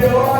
तुका.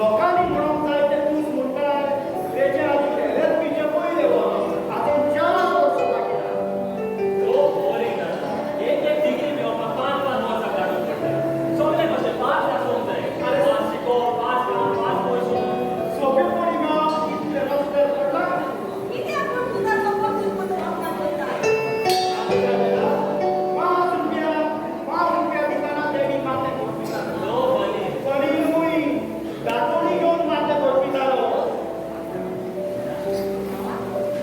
लोकांनी म्हणूंक जाय तें तूंच म्हणटाय. तेचे आदीं एलएलबीचें पयलें वर्स, आतां 4 वर्सां बाकी आहा. So boring आसा. एक एक डिग्री मेळोवपाक 5-5 वर्सां काडूंक पडटा. सगळें कशें पास आसूंक जाय. पास शिकोवप, पास काम, पास पयसो. सोंपेपणी गांव इतले रस्त्यार पडला. कित्याक म्हूण तुजा सपोर्ट दिवपाचो अपमान करता? 5 रुपया, 5 रुपया दितना तेणी माथें घोरपितालो. So funny. तरी न्हय, दांतोणी घेवन माथें घोरपितालो.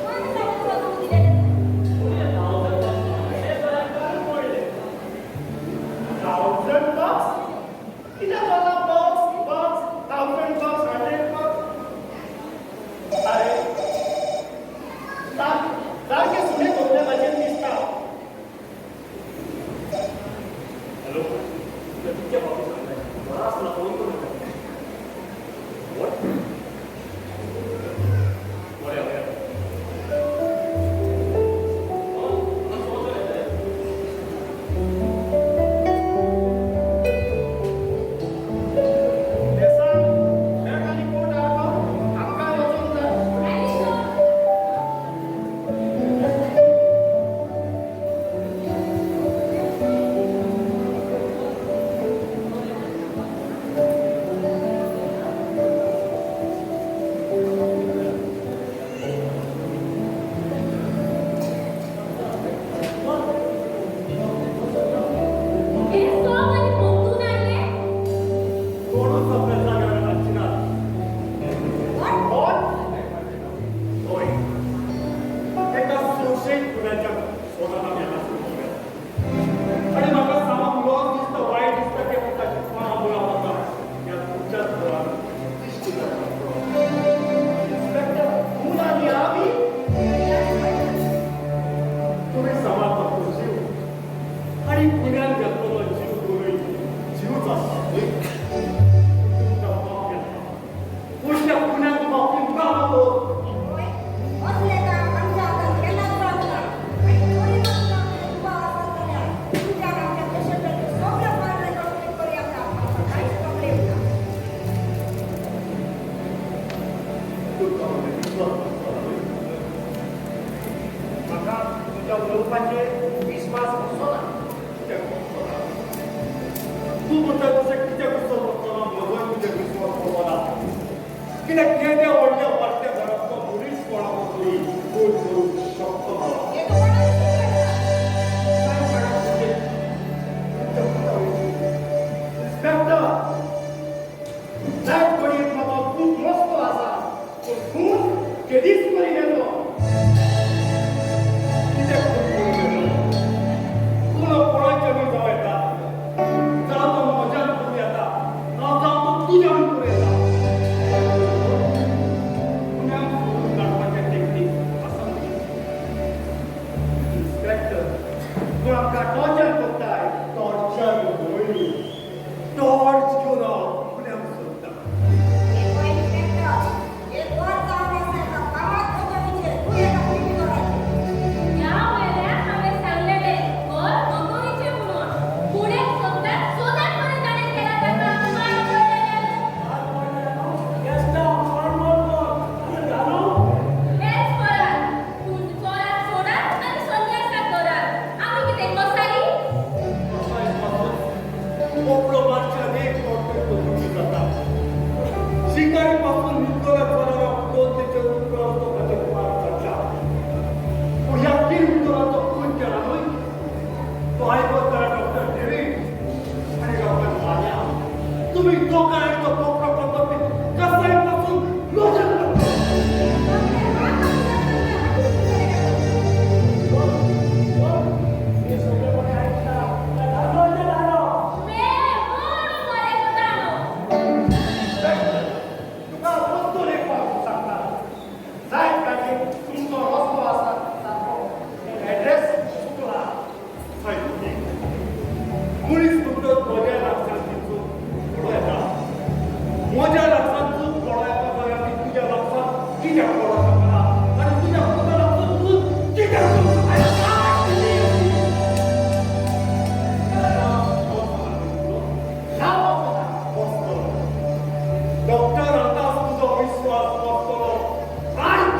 कोण सांगूं तुका दिलेलें? 1000 bucks हे जाल्यार काडून पडले. 1000 bucks? कितें जालां bucks, bucks, 1000 bucks, 100 bucks? अरे, सारकें सुणे धोकल्या भाशेन दिसता. हॅलो, तुला कितके फावटी सांगलें, बरो आसतना फोन करूं नाका. What? बरें बरें. हांगा सोदो येतले. तें सांग, बॅग आनी कोट हाडलो, आमकां वचूंक जाय. Ready, sir. हे सोप आनी परतून आयले? कोणूच आपल्या जाग्यार रातची ना. कोण? होय, एका संशयीत गुन्याच्या सोदान आमी हांगासर पावल्यात आनी म्हाका सामक लॉस दिसता, वायट दिसता की ताची कोणा मुळा म्हाका ह्या तुमच्याच घरान दिश्टी पडटा. इन्स्पेक्टर, खून आनी आमी? तुमी समाज तो जीव आनी गुन्यान घेतलेलो जीव, दोनूय जीवच आसता न्हय? तुमकां माफ केला पूण त्या गुन्याक माफी ना. होय, असलें काम आमच्या हातान केन्नाच जावंक ना आनी तरी तुमकां दुबाव आसत जाल्यार तुमच्यान आमच्या पेशंटाचे सगळे फायल रेकॉर्ड चॅक करूं येता. आमकां कांयच प्रॉब्लेम ना. तुमकां म्हजेर विस्वास बसता न्हय? म्हाका तुज्या उलोवपाचेर विस्वास बसो ना. कित्याक बसचो ना? तूं म्हणटा तशें कित्याक विस्वास बसचो ना? म्हजोय तुजेर विस्वास बसो ना कित्याक केद्या व्हडल्या वाडट्या घरांतलो मनीस कोणाको तरी खून करूंक शकता? हें तो कोणाक विचारता? काय जाणा तुमच्या पुता विशीं? इन्स्पेक्टर, जायत घडयेक म्हाजो पूत मस्तो आसा, पूण खून केदीच करी येतो. कित्याक खून करूंक येता? खून कोणाच्या बी जावं येता. जावं तो म्हज्यान करूं येता, ना जावं तो तुज्यान करूं येता. गुन्यांव सोदून काडपाचें टेक्नीक आसा न्हय? इन्स्पेक्टर, तूं आमकां टॉर्चर करताय. टॉर्चर न्हय, टॉर्च घेवन हांव गुन्यांव सोदता. हे पळय इन्स्पेक्टर, एक वर जावन आसा एका फामाद गजालीचेर तूं एका क्रिमिनलाचेर. ह्या वेल्यान हांवें सांगलेलें, घर दोतोरीचें म्हणून. फुडें सोदतात सोदात पर्यंत ताणें केला ताका मार पडलेलें. हेच करात, पूण चोराक सोडात आनी संन्यासाक धरात. आमी कितें कसाई? कसाई पासून बोकडो मारच्या अनेक तोडटे पद्दती जाता. शिकारी पासून न्हिदतल्या चोराक उठोवन तेचेर उपकार तो ताचेर मार चडटा. पूण ह्या तीन चोराचो खून केला न्हय, तो आयकत जाल्यार डॉक्टर डेव्हीड आनी डॉक्टर माल्या, तुमी दोगांय तो बोकडो करता ते कसाई पासून लोजन करता. मे म्हणून बरें दांडो. तुका परतून एक फावट सांगता, जायत गाडयेक तुमचो रस्तो आसा सारको, एड्रेस चुकला. मनीस म्हणटच म्हज्या लागसार तिचो घडो येता. डॉक्टर, आतांच तुजो विस्वास बसतलो. आयक.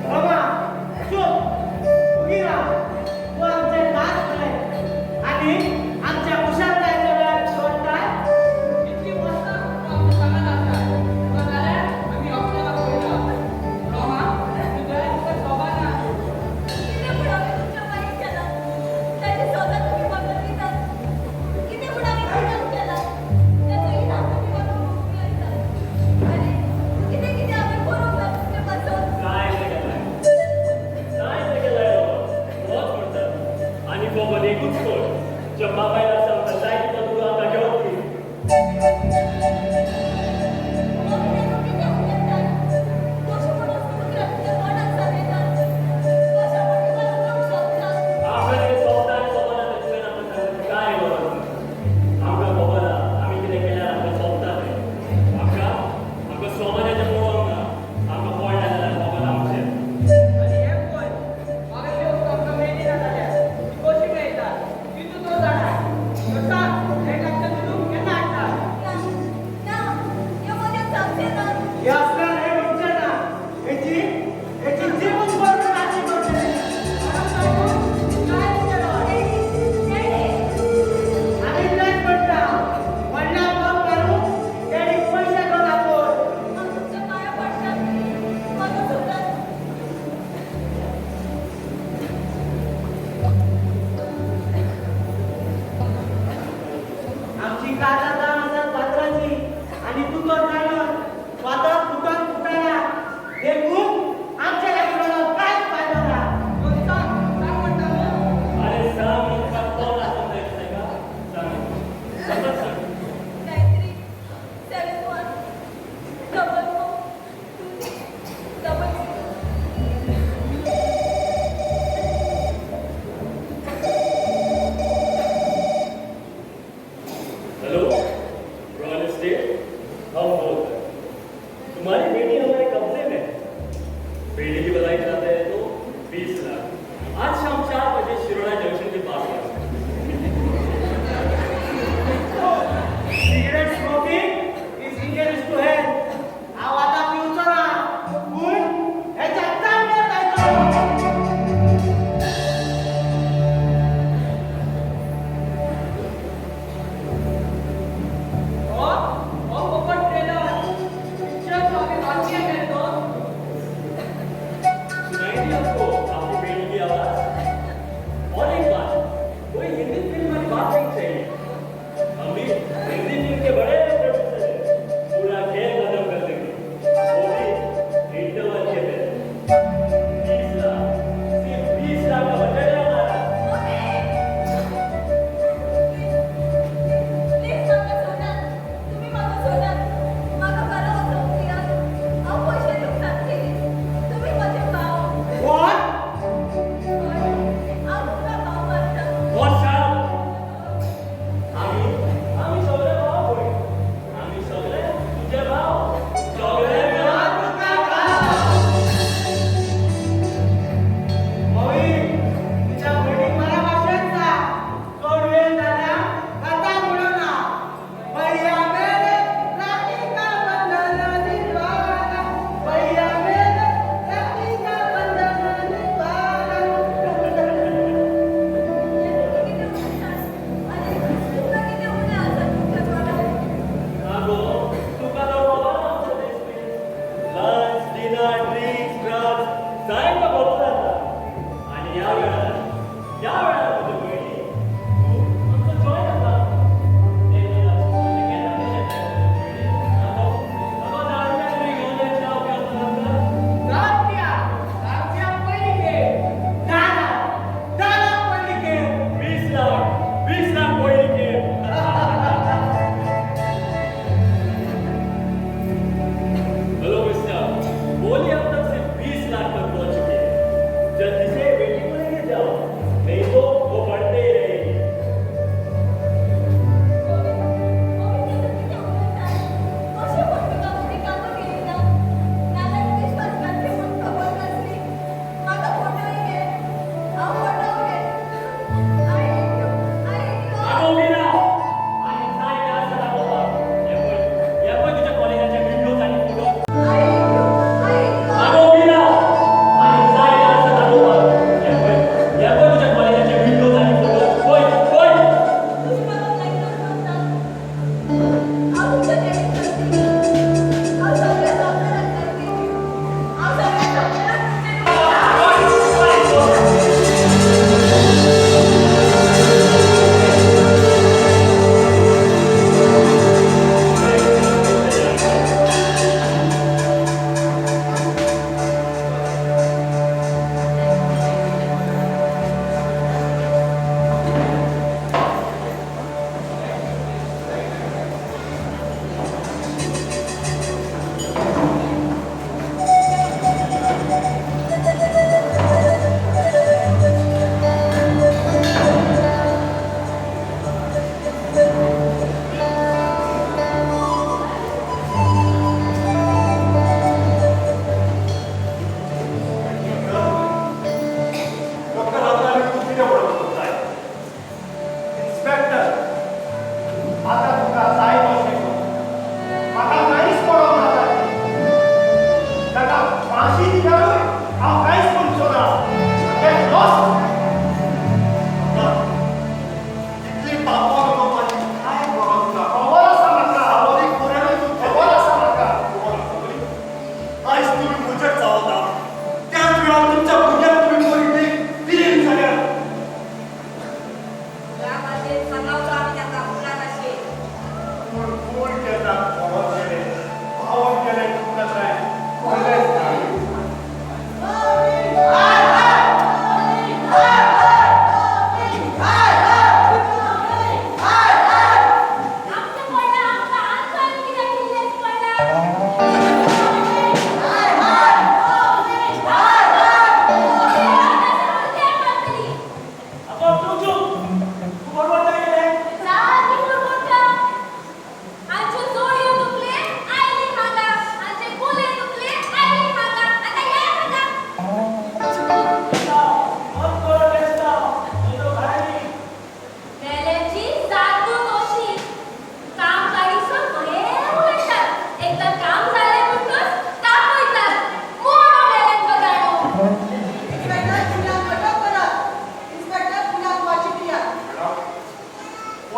बाबा, चूप, उगी राव. तू आमचे नाच न्हय आनी आमच्या कुशालतायेच्या वेळार सोडटाय. इतली वर्सां तूं आमच्या सांगात आसा, तुका जाल्यार आमी हॉस्टेलाक पळयता. रोमा, तुज्या तुका शोभा ना. कितें म्हूण हांवें तुमच्या वायट केलां ताची सजा तुमी म्हाका दितात? कितें म्हूण हांवें गुन्यांव केला ताचो इनाम तुमी म्हाका भोगूंक लायतात? आनी कितें कितें हांवें करूंक ना तुमचे पासत? काय तें केलाय, काय तें केलाय बाबा, होच म्हणटा. आनी फकत एकूच कर, तुज्या बापायला सांगता जाय तितलो दुडू आमकां घेवंक दी. मम्मी, तूं कितें उलयता? कशें म्हणून उतरां तुज्या तोंडाक येतात? कशें म्हूण तुका उलोवंक शकता? आमकां कितें सोंपता आनी सोंपना तें तुवें आमकां सांगलें. काय गरज ना. आमकां खबर आहा आमी कितें केल्यार आमकां सोंपता तें. आमकां आमकां समाजाचें पळोवंक ना, आमकां पडलें जाल्यार खबर आमचें. आनी हें पळय, मागीर वस्तू आमकां मेळ्ळी ना जाल्यार ती कशी मेळटा ती तूं तो जाणा. तर सांग, हे लागच्या दुडू केन्ना हाडटा? ना, ना, हें म्हज्यान जावचें ना. हे असल्यार हे म्हणचें ना, हेची हेची जीवन भर नाची करतली. काय केलो? Daddy, daddy. आमी तेच म्हणटा, व्हडल्या फोन मारून डॅडीक पयशे घेवन आपय. हांव तुमच्या पांयां पडटा, म्हाका सोडात. आमची काजा जावन आसा फातराची आनी तूं तो जाणा फातर फुटोन फुटना, देखून आमच्या लागीं रावून कांयच फायदो ना. सांग, सांग म्हणटा न्हू. अरे सांग न्हू, तुका तोंड आसूंक जाय ताका. सांग, फकत सांग. 93 71 44 26 00. हेलो, रॉयल एस्टेट, हम बोल रहे हैं. तुम्हारी बेटी हमारे कब्जे में है.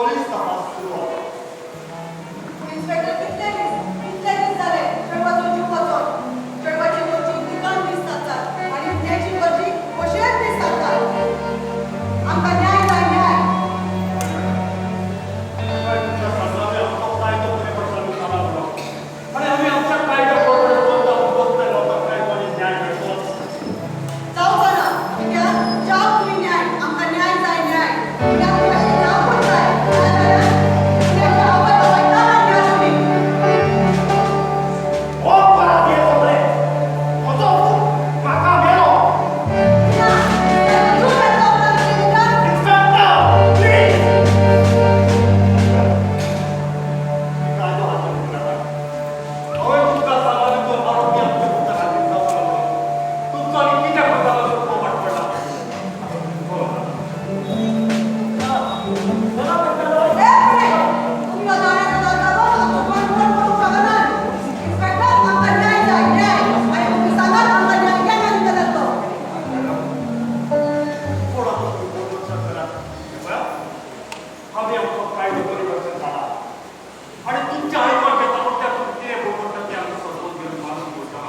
पोलीस तपास सुरू आसा. पूण इन्स्पेक्टर, कितले दीस जाले चेडवाचो जीव वचोन. चेडवाची घरची दुकान दीस जातात आनी त्याची घरची खोशयेन दीस जातात. आमकां न्याय जाय, न्याय. तुमच्या सांगला, आमचो कायदो बरे भशेन चालना आणि आमी आमच्या कायद्या प्रमाणे चलता. बसले लोकांक कायदो आनी न्याय मेळटलो. जावचो ना, कित्याक जाव तुमी न्याय. आमकां न्याय जाय, न्याय. कित्याक तुमी अशें जावपूच जाय, नाजाल्यार पुण्याच्या आवय बापायक काबार घ्या तुमी. हो परात हे सगळे. म्हजो पूत म्हाका मेलो. ना, तेका जीव मेळटा उपरांत कितें? इन्स्पेक्टर, प्लीज, कायदो हातांत घेवनाका. हांवें तुमकां सांगलां, तो आरोपी आमच्या तुमच्या हातीत जावचो ना म्हणून. तुमचो आनी कितें करता तुमकां वाट पडला. ए फुडें तुमी ह्यो जाण्याचो दरवाजो आमचो तोंड बंद करूंक शकनात. इन्स्पेक्टर, आमकां न्याय जाय, न्याय. आनी तुमी सांगात, आमकां न्याय केन्ना दितले तो. थोडा लक्षात करा. पळया, आमी आमचो कायदो बरे भशेन जाणा आणि तुमच्या आयकून घेता. पण त्या तुमी कितें पडटा तें आमी समजून घेवन मानून घेवचा.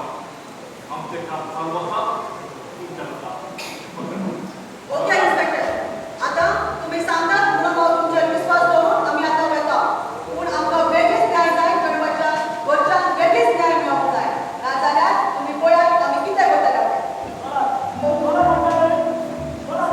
आमचें काम चालू आसा. तुमच्या नाका. ओके इन्स्पेक्टर, आतां तुमी सांगतात म्हणून हांव तुमचेर विस्वास दवरून आमी आतां वेता. पूण आमकां बेगीच न्याय जाय. चेडवाच्या घरच्यांक बेगीच न्याय मेळोंक जाय, नाजाल्यार तुमी पळयात आमी कितें करतले तें. बोला म्हणटा, बोला.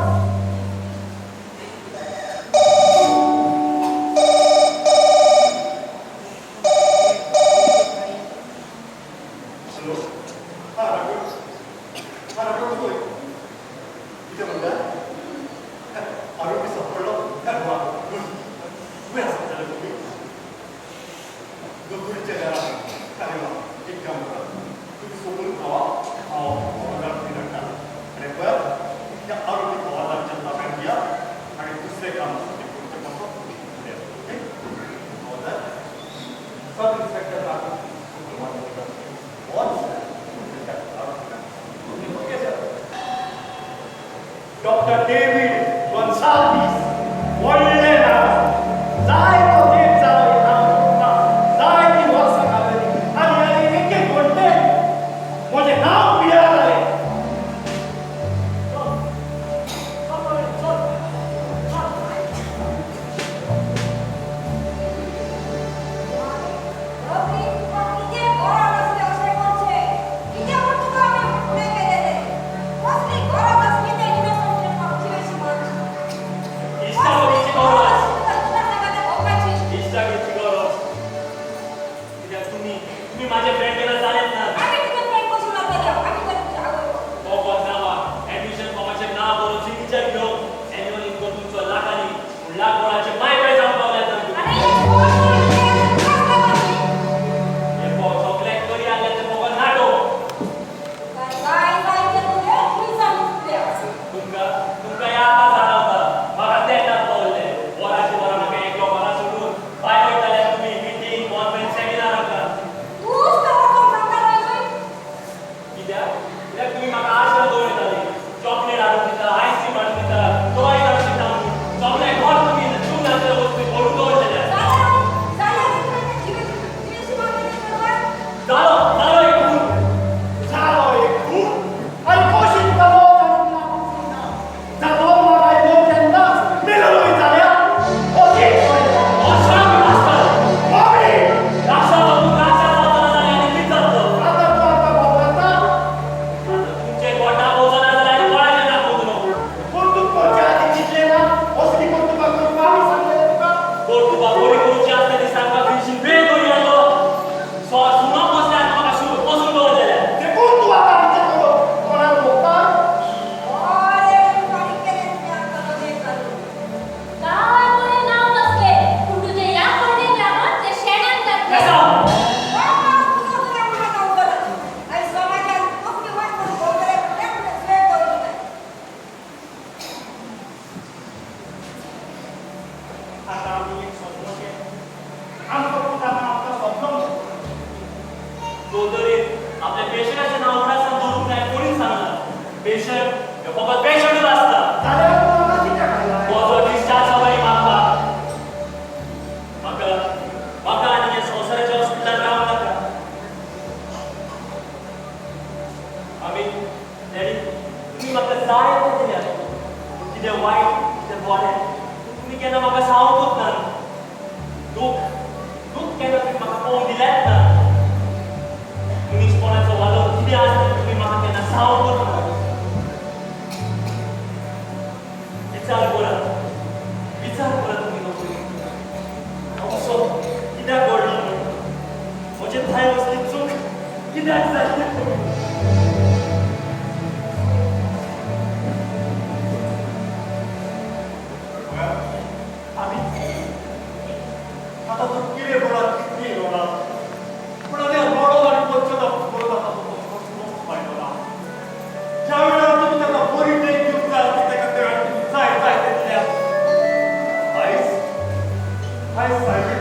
आयज सायबीण.